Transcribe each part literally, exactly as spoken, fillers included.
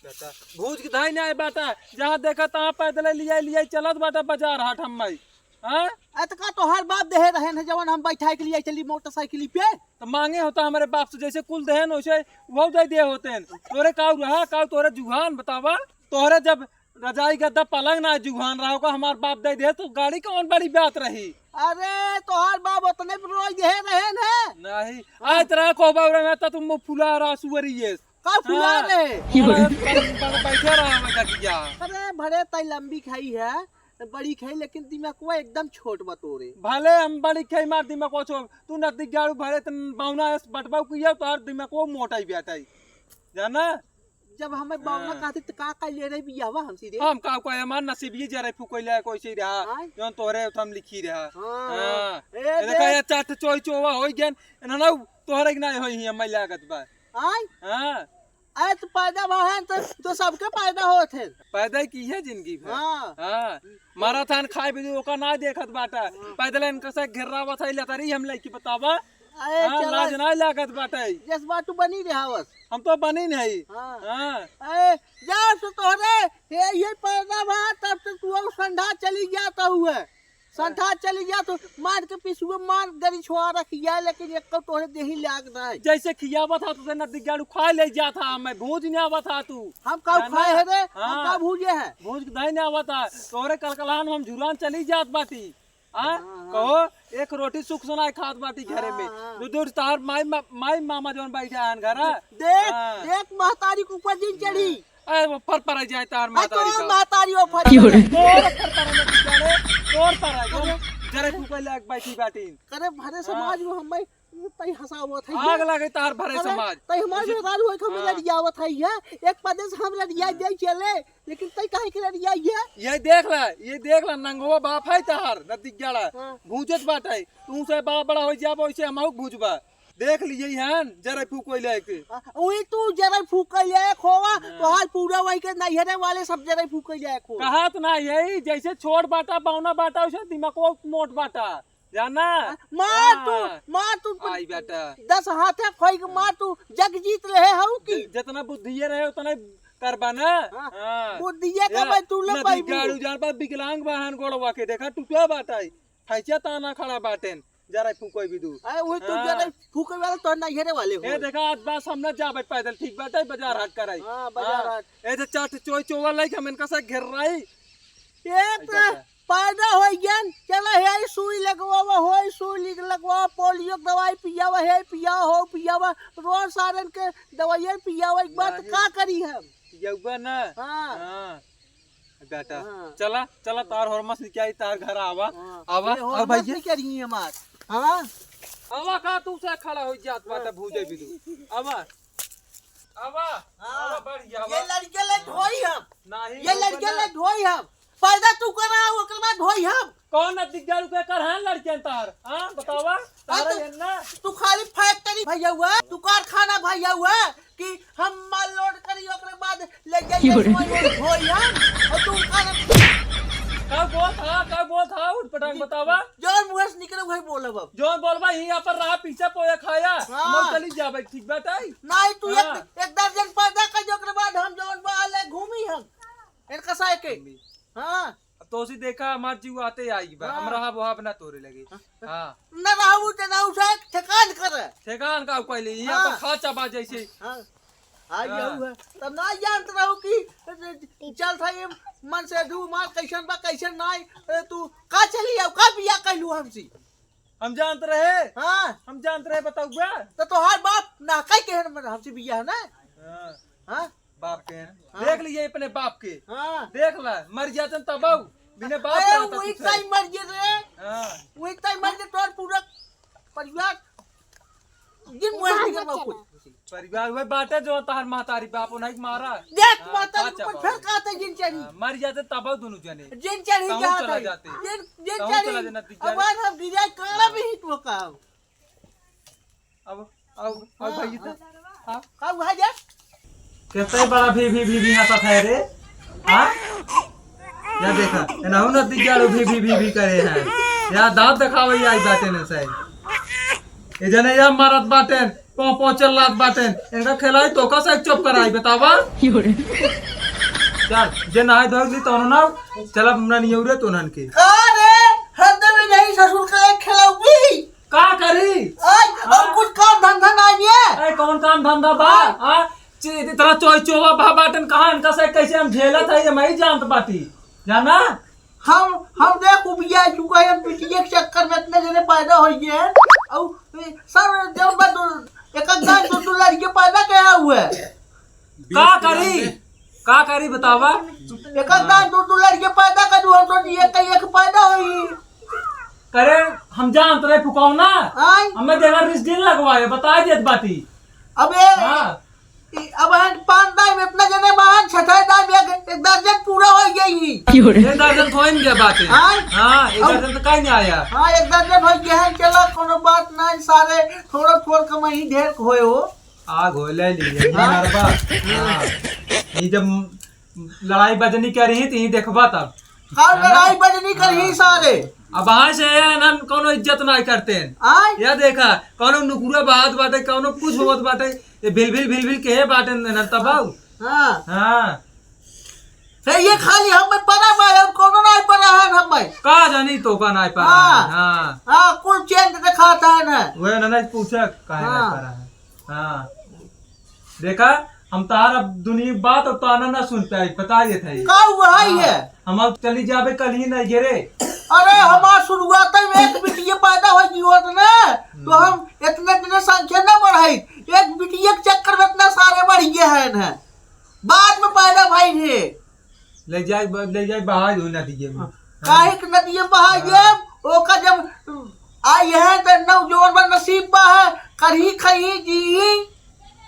भूज के धाई ना आए बाटा, जहाँ देखा तहाँ पैदल लियाई लियाई चलत बाटा बाजार हाट हम माई। हाँ? अरे तो का तोहार बाप देहे रहे न जवन हम बैठाए के लिए चली मोटरसाइकिल पे? तो मांगे होता हमारे बाप से, जैसे कुल देहन वैसे वो दे दिए होते हैं। तोरे काऊ रहा, काऊ तोरे जुहान बतावा। तोहरे जब रजाई गद्दा पलंग ना जुहान रहा होगा, हमार बाप दे दे तो गाड़ी कौन बड़ी बात रही? अरे तोहार बाप उतने पर रोज देहे रहे न। नहीं, आज तरह को बाबू रहे तो तुम फुला रहा सुअरी ये। का फुला हाँ। रहे? अरे, ब-, ब-, बैठे रहा मैं गटिया। अरे भरे तई लंबी खाई है, बड़ी खाई, लेकिन दिमागवा एकदम छोट बा तोरे। भले हम बड़ी खाई मार दिमागवा छोट, तू नदी गाड़ू भरे तन बावना एस बटबाऊ किया तो हर दिमागवा मोटाई बेटाई। जाना? जब हमें बावना हाँ। कहते तो का का ले रहे बियाहवा हमसे रे? हम का कोई हमार नसीब ये जरे फुकोइला कोई से रहा, आय? जौन तोहरे उठम लिखी रहा। हाँ। हाँ। ए, ए, देखा देख। ये चाट चोई चोवा होई गेन, ना ना तोहरे के ना होई ही हमें लागत बा। आय? हाँ। अरे तो पैदा भा है तो, तो सबके पैदा होत है। पैदा की है जिंदगी भर। हाँ। हाँ। मारा थान खाए भी ओका ना देखत बाटा। हाँ। पैदल इनका से घेर्रावत है लतारी हम लइकी बतावा। अरे हाँ, चला। लाज ना लागत बाटे। जस बात तू बनी रहा बस। हम तो बनी नहीं। हाँ। हाँ। अरे जा तो तोहरे ये, ये पैदा भा तब से तू अब संधा चली गया तो हुए। संधा चली गया तो मार के पिसुए मार गरी छुआ रखिया, लेकिन एक तो तोहरे देही लाग ना है। जैसे खियावत हा तो नदी गाड़ू खा ले जात हा, मैं भूज नहीं आवत हा तू। हम का जाना? खाए है रे? हम हाँ। का भूजे है? भूज के नहीं आवत हा। तोहरे कलकलान में हम झुरान चली जात बाटी। हाँ? हाँ, हाँ। कहो, एक रोटी सुख से नाई खात बाटी घरे में। हाँ, हाँ। दो दो तार माई मा-, माई मामा जौन बैठा है घर, हाँ? देख, हाँ। देख महतारी के ऊपर जिन चढ़ी। अरे वो फर पर जाए तार आ, महतारी तोर का। महतारी वो फर की हो रे? पर। तोर फर पर मत जाने, तोर पर है, अरे। जरे फूके लायक बैठी बाटी। अरे भरे हाँ। समाज में हम भाई तई हंसावत है आग ये। लगे तार भरे अरे, समाज। तई हमार उसे मेहरारू होई के हम हाँ। लड़ियावत है ये। एक पदे से हम लड़िया हाँ। दे चले, लेकिन तई काहे के लड़िया ये? ये देख ला, ये देख ला, नंगवा बाप है तार, नदी गाड़ा। हाँ। भूजत बाटे। तू से बड़ा बड़ा हो जाबो, इसे हमहू भूजबा। देख लिए हन, जरे फूकोई लेके। आ, वही तू जरे फूकोई ले खोवा, हाँ। तोहार पूरा वही के नैहरे वाले सब जरे फूकोई ले खो। कहा तो ना यही, जैसे छोट बाटा, बौना बाटा, वैसे दिमाग मोट बाटा। जाना? मार तू, हाँ। मार तू, आई बेटा। दस हाथे खोई के मार तू, जग जीत रहे हऊ की? ज-, जितना बुद्धिये रहे, उतना ही करबा ना। हाँ। हाँ। बुद्धिये का या, भाई तू ले नदी पाइबू। गाड़ू जान पर विकलांग वाहन गोड़वा के देखा, टूटा बाटा है। फैचा ताना खड़ा बाटेन, जरा फूकोई भी दू। अरे, वही तू हाँ। जरा फूकोई वाला तो ना हेरे वाले हो। ए, देखा, आज बस हम ना जाबे पैदल, ठीक बाटे, बाजार हाट कराई। हाँ, बाजार हाँ। हाट। ए, जे चाट चोई चोवा लाइक हम इनका से घेर रही। ए, ऐसा तो है। पैदा होइ गन, चला हे सुई लगवावा, होई सुई लिग लगवावा, पोलियो के दवाई पियावा, हे पियावा, हो पियावा, रोज सारन के दवाई पियावा, एक बात नहीं। का करी हम? पियावा ना? हाँ। हाँ। बेटा, हाँ। चला, चला, तार hormone निकाई, तार घर आवा, हाँ। आवा, ये आवा hormone भैया। नहीं करी हमार। हाँ? आवा का तू से खड़ा हो जात बाटा, हाँ। भूजे भी तू। आवा। आवा, हाँ। आवा, बढ़िया, ये आवा। लड़के ले ढोई हम। नहीं, ये नहीं लड़के बना। ले ढोई हम। पैदा तू करा, ओकर बाद ढोई हम। कौन नजदीक जालू के कर हैं लड़के तार? हाँ, बतावा। तारा अरे ये ना। तू खाली factory भैया हुआ, तू कारखाना भैया हुआ कि हम माल load करी, ओकरे बाद ले जाइए, क्यों रे? ढोई हम। और तू खाना का बोल था, का बोल था, उठ पटांग बतावा। जौन मुँह से निकले वही बोलब अब। जौन बोलबा, हियाँ पर रहा, पीछे पोया खाया, हाँ। हम चली जाबे, ठीक बात है? नहीं, तू हाँ। एक, एक दर्जन पैदा कर दे, ओकरे बाद हम जौन बा ले घूमी हम। इनका साय के। घूमी। हाँ। अब तो उसी देखा, हमार जीव आते आई बा, हाँ। हम रहब वहाँ अपना तोरे लगे। हाँ। हाँ। न रहबू ते ना उठा, ठेकान कर। ठेकान का पहले, यहाँ हाँ। पर खा चबा जैसे। हाँ। आ हाँ। यहू है। तब ना जानत रहू कि चल था ये मन से दू मार कैसन बा, कैसन नाई। ए, तू का चली आओ, का बिया कहलू हमसे? हम जानत रहे। हाँ। हम जानत रहे, बताउबा। तो तोहार बाप ना कह के हमसे बिया है ना? हाँ। हाँ? बाप के हैं। हाँ। देख लिए अपने बाप के। हाँ। देख ला, मर जातन तब आऊ। बिना बाप अरे, रहता वही कुछ है। टाइम मर गए रे। हाँ। वही टाइम मर गए, तोर पूरा परिवार दिन मुहे निकल बा कुछ। परिवार वही बाटे जो तहार महतारी बाप उन्हें मारा। देख हाँ, महतारी का ऊपर चबाओ। फिर कहते जिन चढ़ी। हाँ, मर जाते तब आऊ दोनों जने। जिन चढ़ी तहूँ जाते। चला जाते। जिन, जिन तहूँ चढ़ी। चला जाना दिख अब जाए। आज हम गिराए काला भी हिट वो का। अब, अब, अब हाँ। भैया तो, हाँ। का हुआ जे? कितना बड़ा भी, भी, भी, भी हंसत है रे? हाँ? या देखा, एनाहू नदी जाड़ू भी, भी, भी, भी करे हैं। या दांत दिखावे आई बाटे ने सही। ए जने या मारत बाटे, पौ पौ चिल्लात बाटेन। इनका खेलाई तो का से चुप कराई, बतावा? चल, जे नहाए धोए ली तौनो ना, चल अब हमरा नियौरे तो नन के। का रे, हरदम नहीं ससुर के खेलाऊगी? का करी? आज और हाँ? कुछ काम धंधा नहीं है? ए, कौन काम धंधा बा? हाँ? हाँ? चे-, इतना चोई चोवा भा बाटन कहाँ इनका से कैसे हम झेलत है, ये मैं ही जानत बाटी। जाना? हम, हम देख उबिया चुका है, हम बिटिया के चक्कर में इतने जने पैदा हो गए हैं। और सब जब बा दो, एक एक दान दो दो लड़के पैदा किया हुआ है। का करी? का करी बतावा? एक एक दान दो दो लड़के पैदा कर दू, हम तो एक एक पैदा होई। करे, हम जानत रहे फुकौना। आय? हमें देवर रिस दिन लगवाए, बता देत बाटी। अबे, हाँ। ई, अब हम पाँच दाई में इतना जने बहन, छठे दाई में एक, एक दर्जन पूरा हो गई ही। एक दर्जन तो हो ही गया बाटे। हाँ? हाँ, एक अब दर्जन तो काहे नहीं आया? हाँ, एक दर्जन हो गया है, चलो, कोनो बात नहीं, सारे थोड़ा थोड़ कमाई ढेर होए हो। आग हो ले लिए, ये हाँ। मरबा। हाँ। ये जब लड़ाई बजनी करी ही, तो ये देखबा तब। का है ना? लड़ाई बजनी करी ही हाँ। सारे। अब वहाँ से ये ना कोनो इज्जत ना करते हैं। आय? या देखा, कोनो नुकुरा बात बाटे, कोनो कुछ होत बाटे, ये भिल भिल भिल भिल के बाटे न तबाऊ। हाँ। हाँ। हे, ये खाली हम में पड़ा बा, हम कोनो ना पड़ा है हम में। का जानी तो का ना पड़ा हाँ। है, हाँ। हाँ, कुल चेंज दिखाता है ना। वह ना, ना पूछा काहे ना हाँ। पड़ा है। हाँ। देखा, हम तार अब दुनिया की बात और ताना ना सुन पाए, बता देत है। का हुआ है हाँ। ये? हम अब चली जाबे कल ही नहीं गिरे। अरे, हमार शुरुआत में एक बिटिया पैदा हो गई होत ना, तो हम्म। हम इतने, इतने संख्या ना बढ़ाई। एक बिटिया के चक्कर में इतना सारे बढ़ गए हैं ना। बाद में पैदा भाई थे। ले जाए, ले जाए बहा दो नदिये में। हाँ। काहे के नदिये में बहा हाँ। गए? ओका जब आई है तो नौजवान बा नसीब बा है, करही खही जी।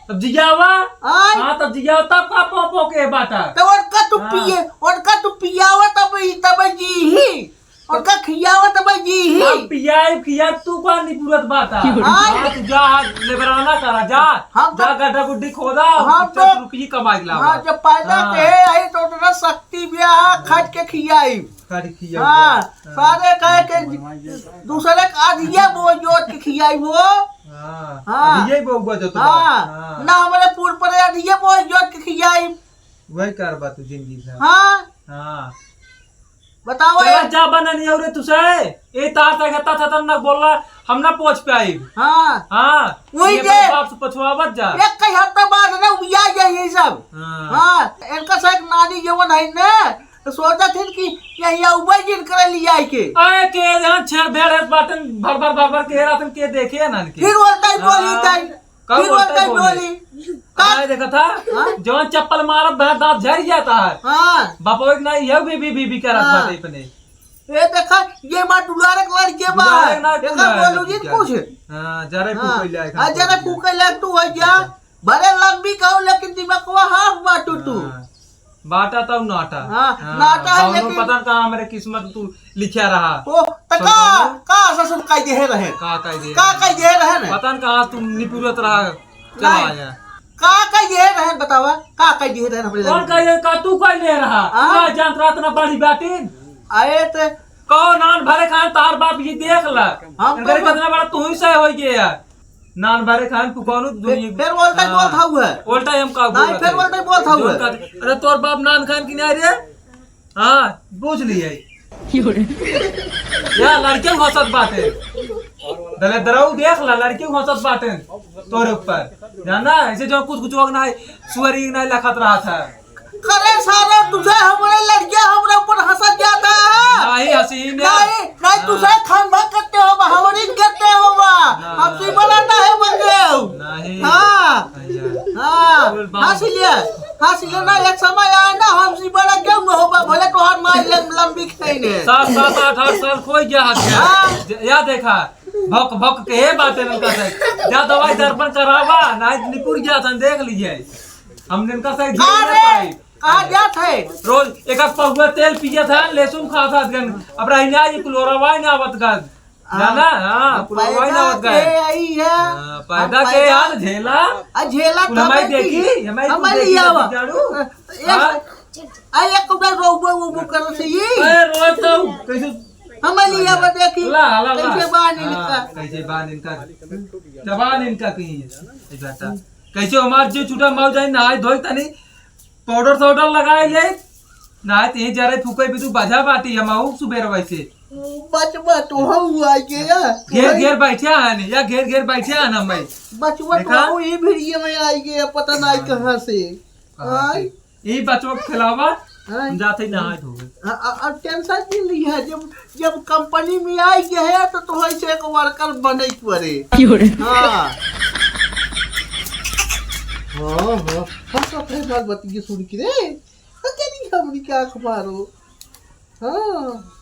तब जियावा? आय? हाँ, तब जियावा, तब का पो पो के बाटा? तो उनका तू हाँ। पिए, उनका तू पियावा तब ई, तब जी ही। उनका खियावा तब जी ही। हम पियाई, खिया तू का निपुरत बाटा? आय? हाँ, तू जा, लेबराना करा, जा। हम जा तो गड्ढा गुड्ढी खोदा, हम चल तो रुपये कमाई लावा। हाँ, जब पैदा हाँ। के आई तो उतना शक्ति भी आ, खट के खियाई। खट खिया हाँ, हुआ। हाँ। सारे कहे के दूसरे का अधिये बोझ जोत के खियाई वो। हाँ, हाँ। अधिये बोझ जोत बा। हाँ, हाँ। ना हमारे पूर पर अधिये बोझ जोत के खियाई। वही कर बा तू जिंदगी भर। हाँ। हाँ। बताओ चला यार। जा बना नहीं और तू से। ए तार तक हत्ता था तब ना बोला, हम ना पहुंच पाई। हाँ। हाँ। वही ये जे। बाप से पछुआवत जा। एक कई हफ्ता बाद ना उबिया जाए ये सब। हाँ। हाँ। इनका से एक नानी जवन है ना, तो सोचा थिन कि यही उबई जिन करे लिया के। आए के यहाँ छेड़ भेड़ है बाटन भर भर भर भर के रातन के देखे ना इनके। फिर बोलता ही बोली हाँ। ताई। कब फिर बोलता बोलता ही ही बोली। बोली। अब आए देखा था, हाँ? जवन चप्पल मारत भैं दांत झड़ जाता है। हाँ। बापो एक ना यह भी, भी, भी, भी करत हाँ। बाटे अपने। ये देखा, ये माँ दुलारे के लड़के बा। दुलारे ना, एकर दुलारे बोलू जी लड़के। कुछ। हाँ, जरे हाँ। फूके लायक हाँ, हम जरे बोल फूके लायक तू हो जा। अच्छा। भले लंबी कहू, लेकिन दिमागवा हाफ बा टूटू। हाँ। बाटा तब नाटा। हाँ, हाँ, नाटा है, कौनो लेकिन पता न कहाँ हमरे किस्मत तू लिखा रहा। ओ, त का, सरकार ने का ससुर कह दे रहे? का कह दे का रहे? कह दे रहे ने? पता न कहाँ तू निपुरत रहा, चला नहीं। आया। का कह दे रहे, बतावा? का कह दे रहे हमरे कौन लगे? कह दे, का तू कह दे रहा? हाँ? तू ना जानत रहा, इतना बड़ी बाटिन। अरे त कहो नान भरे खान तार बाप ये देख ला। हम इनकर तो कितना बड़ा तू ही सही हो गया यार। नान भरे खान तू कौनो फिर, दुनिया फिर उल्टा ही हाँ। बोलत हऊ है। उल्टा ही हम का नहीं, बोलत फिर है? उल्टा ही बोलत हऊ जो है। कहते, अरे तोर बाप नान खान की नहीं रे? हाँ, पूछ लिए। या लड़के हंसत बाटे। दले दराऊ देख ला, लड़के हंसत बाटे तोरे ऊपर। जाना, ऐसे जो कुछ कुछ वक्त ना सुअरी नहीं लखत रहा था। करे सारा तुझे हमारे लड़कियां हमरा ऊपर हंसत जाता है। नहीं, हंसी ने। नहीं, नहीं, हाँ। तुझे खान भर करते हो, हमारी करते हो बा। हाँ। हमसे बड़ा ना है बंदे हो। नहीं। हाँ। भैया। हाँ। बोल बात। हंस लिया, हंस लिया ना, एक समय आए ना, हमसे बड़ा क्यों न होगा, भले तोहार माई लम-, लंबी खाई ने। सात, सात, आठ, आठ साल खोई गया हाथ में। हाँ। ज-, या देखा, भक, भक के हे बातें उनका से। जा दवाई दर्पण करावा, नहीं निपुर गया था, देख लीजिए। हम इनका सही का जीवन रे? पाई। कहाँ जात है? रोज एक आध पौवा तेल पियत है, लहसुन खात है, गन। अब रही ना, ये क्लोरावाइन आवत गन। हाँ। जाना? हाँ, अब क्लोरावाइन पैदा आवत गन। के आई है। हाँ, पैदा अब के पैदा यार झेला। आ, झेला तू हमारी तब देखी, की। हमारी तू हमारी देखी, आवा। झाड़ू। ए, हाँ? आ, एक उधर रोबो, वो, वो करो से ये। अरे, रोज तो कैसे हम लिया बा, देखी। ला, ला, ला। कैसे बान इनका? हाँ, कैसे बान इनका? जबान इनका कहीं है। ऐसा था। कैसे हमार जो छूटा माऊ जाए, नहाए धोए तनी, पाउडर साउडर लगाए ले, नहाए ते जरे फूके भी तू बजा बाटी, हम आऊ सुबेर वैसे। बचवा तो हम आई गया। घेर घेर बैठे आने, या घेर घेर बैठे आना भाई। बचवा तो देखा? हम ये भिड़िया में आई गया, पता नहीं कहाँ से। कहाँ से? आई? ई बचवा के खिलावा, हाँ। हम जाते ही नहाए धोए। आ, आ, आ, टेंशन नहीं ली है, जब, जब कंपनी में आई गया है, तो तोहर से एक वर्कर बने के पड़े। क्यों रे? हाँ। हाँ, हाँ। हम तो अपने बाल बतिये सुन के रे, तो तेरी हमरी का अखबारो। हाँ।